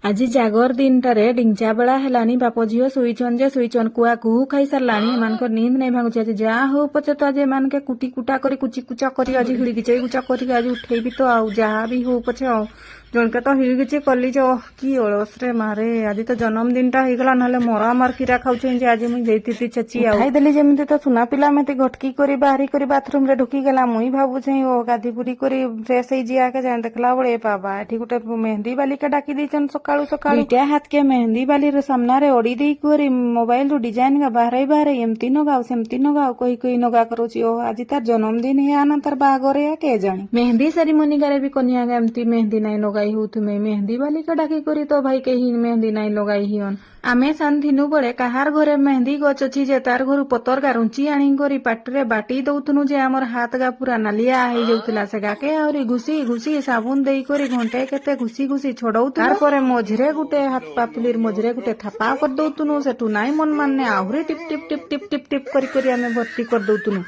ଆଜି ଜାଗର ଦିନଟାରେ ଡିଂଚା ବେଳା ହେଲାନି। ବାପ ଝିଅ ଶୋଇଛନ୍ ଯେ ଶୋଇଛନ୍, କୁଆ କୁହୁ ଖାଇ ସାରିଲାଣି, ଏମାନଙ୍କର ନିନ୍ଦ ନାଇଁ ଭାଙ୍ଗୁଛି। ଆଜି ଯାହା ହଉ ପଛେ ତ ଆଜି ଏମାନକେ କୁଟି କୁଟା କରି, କୁଚି କୁଚା କରି, ଆଜି ହିଳିକିଚେଇ କୁଚା କରିକି ଆଜି ଉଠେଇବି ତ ଆଉ, ଯାହା ବି ହଉ ପଛେ। ଆଉ ଜଣକେ ତ ହିଳିକିଚି କଲି ଯେ, ଓହ କି ଅଳସରେ ମାରେ। ଆଜି ତ ଜନ୍ମଦିନଟା ହେଇଗଲା, ନହେଲେ ମରା ମାର କିରା ଖାଉଛେ ଯେ ଆଜି ମୁଇଁ ଦେଇଥିଲି ଛେଚି ଆଉ ଖାଇଦେଲି। ଯେମିତି ତ ସୁନା ପିଲା ମେତେ ଘଟକି କରି ବାହାରି କରି ବାଥରୁମ ରେ ଢୁକି ଗଲା। ମୁଇଁ ଭାବୁଛେ ଓ ଗାଧି ବୁଢି କରି ଫ୍ରେଶ ହେଇଯିଆ କେ ଯାଏ, ଦେଖିଲା ବେଳେ ବାବା, ଏଠି ଗୋଟେ ମେହେନ୍ଦି ବାଲିକେ ଡାକି ଦେଇଛନ୍। ସକାଳୁ ସକାଳୁ ଦୁଇଟା ହାତକେ ମେହେନ୍ଦି ବାଲିର ସାମ୍ନାରେ ଅଡି ଦେଇ କରି ମୋବାଇଲ ରୁ ଡିଜାଇନ ବାହାରେଇ ବାହାରେଇ ଏମିତି ନଗାଉ, ସେମିତି ନଗାଉ କହି କହି ନଗା କରୁଛି। ଓ ଆଜି ତାର ଜନ୍ମଦିନ ହେୟା ନା ତାର ବାହାଘର ହେୟା କେ ଜାଣି। ମେହେନ୍ଦି ସେରିମୋନି ଗାରେ ବି କନିଆ ଏମିତି ମେହେନ୍ଦି ନାଇଁ ଲଗାଇ ହଉଥିମେ। ମେହେନ୍ଦି ବାଲିକେ ଡାକି କରି ତ ଭାଇ କେହି ମେହେନ୍ଦି ନାଇଁ ଲଗାଇ ହିଅନ୍। ଆମେ ସାନ ଥିନୁ ବେଳେ କାହାର ଘରେ ମେହେନ୍ଦି ଗଛ ଅଛି ଯେ ତାର ଘରୁ ପତର ଗା ରୁଞ୍ଚି ଆଣି କରି ପାଟିରେ ବାଟି ଦଉଥିନୁ ଯେ ଆମର ହାତ ଗା ପୁରା ନାଲିଆ ହେଇଯାଉଥିଲା। ସେଗାକେ ଆହୁରି ଘୁସି ଘୁସି ସାବୁନ ଦେଇକରି ଘଣ୍ଟେ କେତେ ଘୁସି ଘୁସି ଛଡଉଥିଲୁ। ତାରପରେ ମଝିରେ ଗୋଟେ ହାତ ପାପୁଲିର ମଝିରେ ଗୋଟେ ଥାପା କରିଦଉଥିନୁ। ସେଠୁ ନାଇଁ ମନ ମାନେ ଆହୁରି ଟିପ ଟିପ ଟିପ ଟିପ ଟିପ ଟିପ କରି କରି ଆମେ ଭର୍ତ୍ତି କରିଦଉଥିନୁ।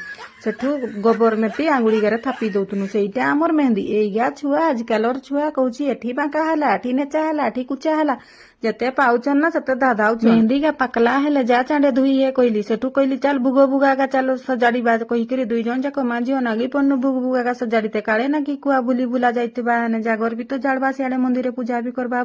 ସେଠୁ ଗୋବର ମେତି ଆଙ୍ଗୁଳିଗାରେ ଥାପି ଦଉଥିନୁ। ସେଇଟା ଆମର ମେହେନ୍ଦି। ଏଇଗା ଛୁଆ, ଆଜିକାଲର ଛୁଆ କହୁଛି ଏଠି ବାଙ୍କା ହେଲା, ଏଠି ନେଚା ହେଲା, ଏଠି କୁଚା ହେଲା। ଯେତେ ପାଉଛନ୍ ନା ସେତେ ଧାଧାଉଛନ୍। ମେହେନ୍ଦି ଗା ପାକଲା ହେଲେ ଯା ଚାଣ୍ଡେ ଧୁଇ ହେ କହିଲି। ସେଠୁ କହିଲି, ଚାଲ ଭୁଗ ଭୁଗାଗା ଚାଲ ସଜାଡିବା କହିକିରି ଦୁଇ ଜଣ ଯାକ ମା ଝିଅ ନାଗି ପଡନୁ ଭୁଗ ଭୁଗାଗା ସଜାଡିତେ। କାଳେ ନା କି କୁଆ ବୁଲି ବୁଲା ଯାଇଥିବା, ହେନେ ଜାଗର ବି ତ ଜାଳବା, ସିଆଡେ ମନ୍ଦିରେ ପୂଜା ବି କରବା।